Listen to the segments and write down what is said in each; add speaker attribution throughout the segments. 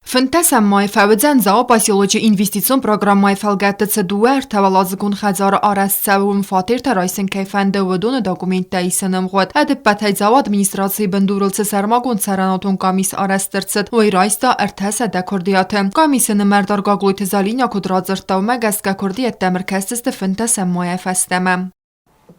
Speaker 1: 15 майы фӕуыдзӕн Дзауы поселочы инвестицион программӕйы фӕлгӕтты цы дыууӕ ӕртӕуӕладзыгон хӕдзары арӕзт цӕуы, уым фатертӕ райсын кӕй фӕнды, уыдоны документтӕ исын ӕмгъуыд. Ӕдыппӕтӕй Дзауы администрацийы бындурыл цы сӕрмагонд цӕрӕнуатон къамис арӕзт ӕрцыд, уый райста 300 куырдиаты. Къамисы нымӕрдар Гаглойты Залинӕ куыд радзырдта, уымӕ гӕсгӕ куырдиӕттӕм ӕркӕсдзысты 15 майӕ фӕстӕмӕ.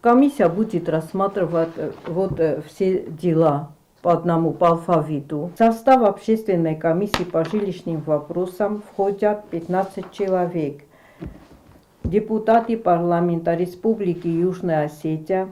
Speaker 2: Комиссия будет рассматривать вот все дела по одному, по алфавиту. В состав общественной комиссии по жилищным вопросам входят 15 человек. Депутаты парламента Республики Южная Осетия,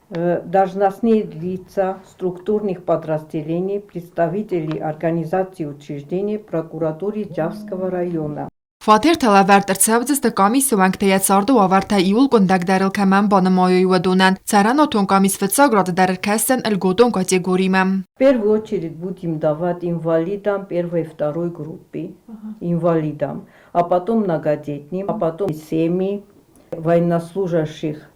Speaker 2: должностные лица структурных подразделений, представители организаций и учреждений прокуратуры Джавского района.
Speaker 1: Фатертӕ лӕвӕрд ӕрцӕудзысты къамисы уӕнгтӕ йӕ царды уавӕртӕ иууыл къуындӕгдӕрыл кӕмӕн банымайой, уыдонӕн. Цӕрӕнуатон къамис фыццаг рады дӕр ӕркӕсдзӕн льготон категоримӕ.
Speaker 2: В первую очередь будем давать инвалидам первой и второй группы, инвалидам, а потом многодетным, а потом семьи военнослужащих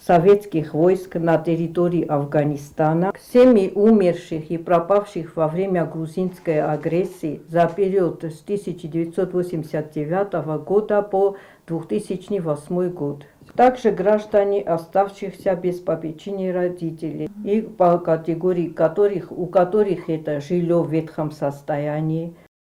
Speaker 2: советских войск на территории Афганистана, семьи умерших и пропавших во время грузинской агрессии за период с 1989 года по 2008 год. Также граждане, оставшихся без попечения родителей, и по категории которых, у которых это жилье в ветхом состоянии.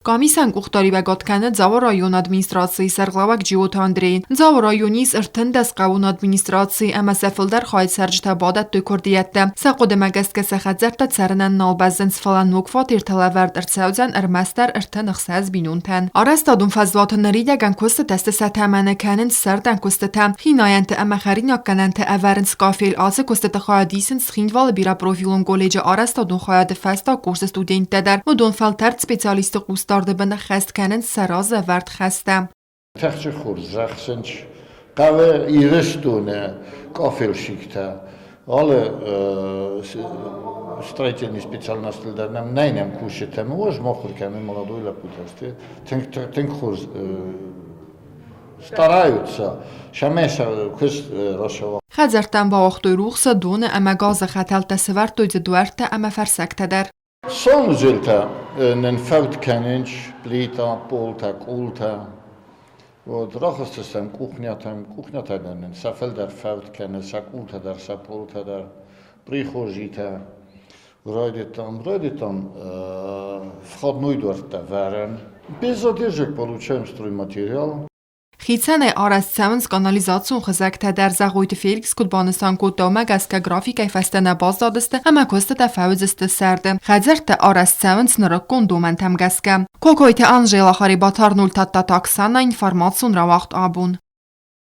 Speaker 1: Къамисӕн къухдариуӕгад кӕны Дзауы районы администрацийы сӕргълӕууӕг Джиоты Андрей. Дзауы районы ис 13 хъӕуон администрацийы ӕмӕ сӕ фылдӕр хайы цӕрджытӕ бадӕттой куырдиӕттӕ. Сӕ хъуыдымӕ гӕсгӕ сӕ хӕдзӕрттӕ цӕрынӕн нал бӕззынц, фӕлӕ ног фатертӕ лӕвӕрд ӕрцӕудзӕн ӕрмӕстдӕр 36 бинонтӕн. Арӕзтадон фӕзуаты ныридӕгӕн куыстытӕ сты сӕ тӕмӕны кӕнынц сӕрдӕн куыстытӕ. Хинайӕнты ӕмӕ хӕринаггӕнӕнты ӕвӕрынц кафель. Ацы куыстыты хайад исынц Цхинвалы бирӕпрофилон колледжы арӕзтадон хайады фӕстаг курсы студенттӕ дӕр. Уыдон фӕлтӕрд специалистты хъусдарды бын ӕххӕст кӕнынц сӕ разӕвӕрд хӕстӕ.
Speaker 3: Тӕхджы хорз рӕхсынц хъӕуы Ирыстоны кафельщиктӕ. Алы строительный специальностыл дӕр нӕм нӕй нӕм кусджытӕ. Уӕз махуыр кӕны молодой лӕппутӕ сты. Тынг тынг хорз стараются, цӕмӕй сӕ куыст рацӕуа.
Speaker 1: Хӕдзӕрттӕм бауагътой рухсы, доны ӕмӕ газы хӕтӕлтӕ, сӕвӕрдтой дзы дуӕрттӕ ӕмӕ фӕрсӕгтӕ дӕр.
Speaker 3: Санузелтӕ нын фӕуд кӕнынц плита, пъолтӕ, къултӕ. Вот рахызтыстӕм кухнятӕм, кухнятӕ дӕр нын сӕ фылдӕр фӕуд кӕны, сӕ къултӕ дӕр, сӕ пъолтӕ дӕр, прихожийтӕ. Райдыдтам, райдыдтам входной дуӕрттӕ вӕрын. Без задержек получаем стройматериал.
Speaker 1: Хицӕнӕй арӕзт цӕуынц канализацион хызӕгтӕ дӕр. Зӕгъойты Феликс куыд банысан кодта, уымӕ гӕсгӕ графикӕй фӕстӕ нӕ баззадысты ӕмӕ куыстытӕ фӕуыдзысты сӕрды. Хӕдзӕрттӕ арӕзт цӕуынц нырыккон домӕнтӕм гӕсгӕ. Кокойты Анжела, Харебаты Арнольд, Тадтаты Оксана, информацион рауагъд абон.